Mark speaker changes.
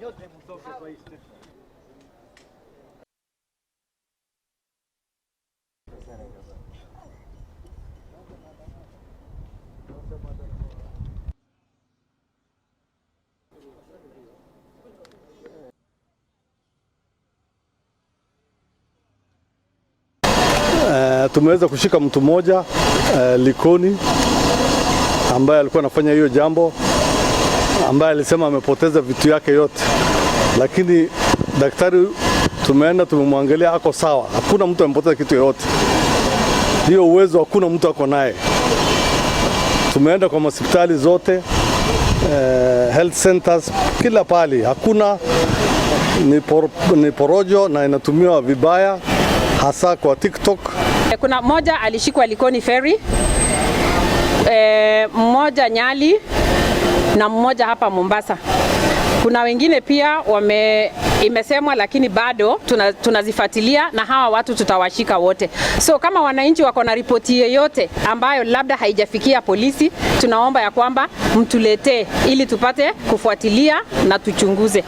Speaker 1: Nyote mtoke kwa hii station.
Speaker 2: Tumeweza kushika mtu mmoja Likoni ambaye alikuwa anafanya hiyo jambo, ambaye alisema amepoteza vitu yake yote, lakini daktari tumeenda tumemwangalia, ako sawa, hakuna mtu amepoteza kitu yoyote. Hiyo uwezo hakuna mtu ako naye. Tumeenda kwa hospitali zote, health centers, kila pali hakuna. Ni porojo na inatumiwa vibaya, hasa kwa TikTok.
Speaker 3: Kuna mmoja alishikwa Likoni Ferry, mmoja Nyali na mmoja hapa Mombasa. Kuna wengine pia imesemwa, lakini bado tunazifuatilia na hawa watu tutawashika wote. So kama wananchi wako na ripoti yoyote ambayo labda haijafikia polisi, tunaomba ya kwamba mtuletee ili tupate kufuatilia na tuchunguze.